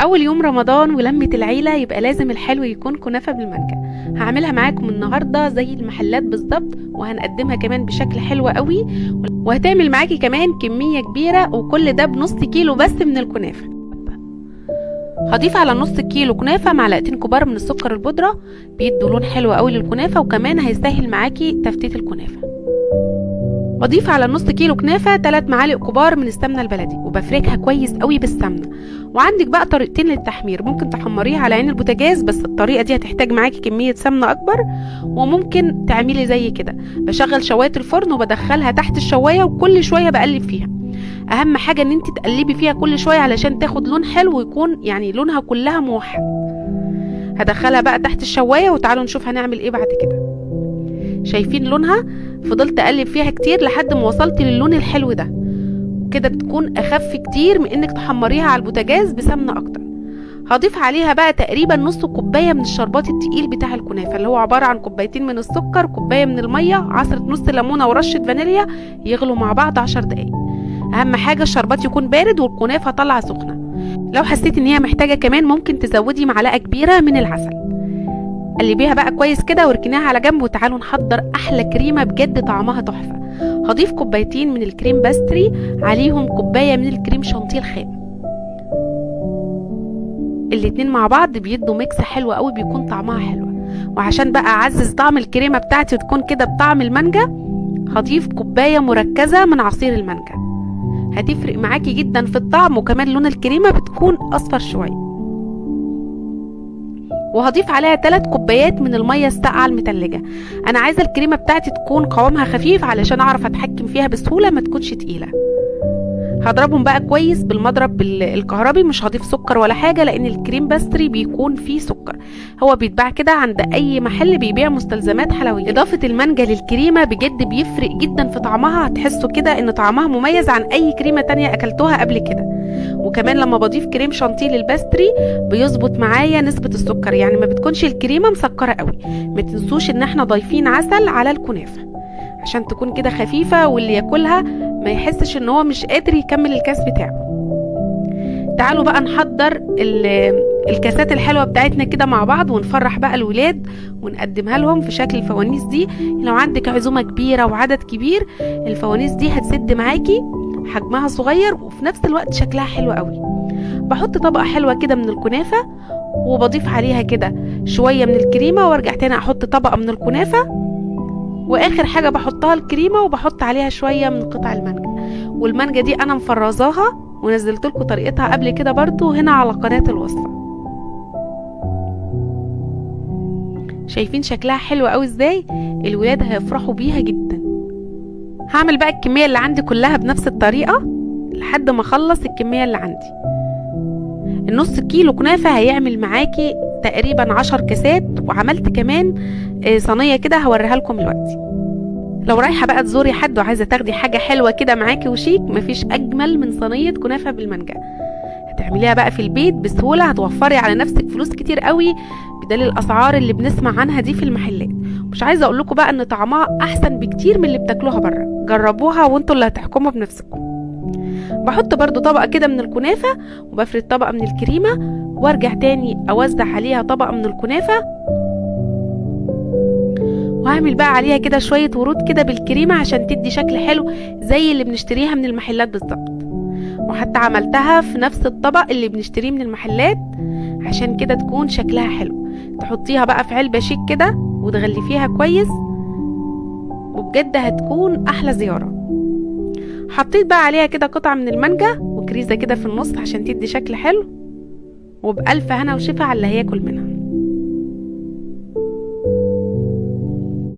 اول يوم رمضان ولمة العيلة يبقى لازم الحلو يكون كنافة بالمانجا. هعملها معاكم النهاردة زي المحلات بالظبط، وهنقدمها كمان بشكل حلو قوي، وهتعمل معاكي كمان كمية كبيرة، وكل ده بنص كيلو بس من الكنافة. هضيف على نص كيلو كنافة معلقتين كبار من السكر البودرة، بيدوا لون حلو قوي للكنافة، وكمان هيسهل معاكي تفتيت الكنافة. بضيف على نص كيلو كنافة 3 معالق كبار من السمنة البلدي، وبفركها كويس قوي بالسمنة. وعندك بقى طريقتين للتحمير، ممكن تحمريها على عين البوتاجاز، بس الطريقة دي هتحتاج معاكي كمية سمنة أكبر، وممكن تعملي زي كده، بشغل شواية الفرن وبدخلها تحت الشواية وكل شوية بقلب فيها. أهم حاجة إن انت تقلبي فيها كل شوية علشان تاخد لون حلو ويكون يعني لونها كلها موحد. هدخلها بقى تحت الشواية وتعالوا نشوف هنعمل ايه بعد كده. شايفين لونها؟ فضلت اقلب فيها كتير لحد ما وصلت للون الحلو ده، وكده بتكون اخف كتير من انك تحمريها على البوتاجاز بسمنه اكتر. هضيف عليها بقى تقريبا نص كوباية من الشربات التقيل بتاع الكنافه، اللي هو عبارة عن كوبايتين من السكر، كوباية من المية، عصره نص ليمونه ورشه فانيليا، يغلوا مع بعض 10 دقايق. اهم حاجة الشربات يكون بارد والكنافه طالعه سخنة. لو حسيت ان هي محتاجه كمان ممكن تزودي معلقه كبيرة من العسل. قلبيها بقى كويس كده واركنيها على جنب، وتعالوا نحضر احلى كريمة بجد طعمها تحفة. هضيف كوبايتين من ال cream pastry، عليهم كوباية من الكريم شانتيه الخام. الاتنين مع بعض بيدوا mix حلو قوي، بيكون طعمها حلو. وعشان بقى اعزز طعم الكريمة بتاعتي وتكون كده بطعم المانجا، هضيف كوباية مركزه من عصير المانجا، هتفرق معاكي جدا في الطعم، وكمان لون الكريمة بتكون اصفر شوية. وهضيف عليها 3 كوبايات من المية الساقعه المتلجه. انا عايزه الكريمة بتاعتي تكون قوامها خفيف علشان اعرف اتحكم فيها بسهولة، ما تكونش تقيلة. هضربهم بقى كويس بالمضرب الكهربي، مش هضيف سكر ولا حاجة لان ال cream pastry بيكون فيه سكر، هو بيتباع كده عند اي محل بيبيع مستلزمات حلويات. اضافه المانجا للكريمه بجد بيفرق جدا في طعمها، هتحسوا كده ان طعمها مميز عن اي كريمة تانية اكلتوها قبل كده. وكمان لما بضيف كريم شانتيه لل pastry بيظبط معايا نسبه السكر، يعني ما بتكونش الكريمة مسكره قوي. ما تنسوش ان احنا ضايفين عسل على الكنافه عشان تكون كده خفيفة، واللي ياكلها ما يحسش ان هو مش قادر يكمل الكاس بتاعه. تعالوا بقى نحضر الكاسات الحلوة بتاعتنا كده مع بعض، ونفرح بقى الولاد ونقدمها لهم في شكل الفوانيس دي. لو عندك عزومة كبيرة وعدد كبير، الفوانيس دي هتسد معاكي، حجمها صغير وفي نفس الوقت شكلها حلو قوي. بحط طبقه حلوة كده من الكنافه، وبضيف عليها كده شوية من الكريمة، وارجع تاني احط طبقه من الكنافه، واخر حاجة بحطها الكريمة، وبحط عليها شوية من قطع المانجا. والمانجا دي انا مفرزاها ونزلت لكم طريقتها قبل كده برضو هنا على قناة الوصفة. شايفين شكلها حلو قوي ازاي؟ الولاد هيفرحوا بيها جدا. هعمل بقى الكمية اللي عندي كلها بنفس الطريقة لحد ما اخلص الكمية اللي عندي. النص كيلو كنافه هيعمل معاكي تقريبا 10 كاسات، وعملت كمان صينية كده هوريها لكم دلوقتي. لو رايحة بقى تزوري حد وعايزه تاخدي حاجة حلوة كده معاكي وشيك، مفيش اجمل من صينية كنافه بالمانجا. هتعمليها بقى في البيت بسهولة، هتوفري على نفسك فلوس كتير قوي بدل الاسعار اللي بنسمع عنها دي في المحلات. مش عايزه اقول لكم بقى ان طعمها احسن بكتير من اللي بتاكلوها بره، جربوها وانتوا اللي هتحكموا بنفسكم. بحط برضو طبقه كده من الكنافه، وبفرد طبقه من الكريمة، وارجع تاني اوزع عليها طبقه من الكنافه، وهعمل بقى عليها كده شوية ورود كده بالكريمه عشان تدي شكل حلو زي اللي بنشتريها من المحلات بالظبط. وحتى عملتها في نفس الطبق اللي بنشتريه من المحلات عشان كده تكون شكلها حلو. تحطيها بقى في علبة شيك كده وتغلفيها كويس، وبجد هتكون احلى زيارة. حطيت بقى عليها كده قطعه من المانجا وكريزه كده في النص عشان تدي شكل حلو، وبألف هنا وشفا على اللي هياكل منها.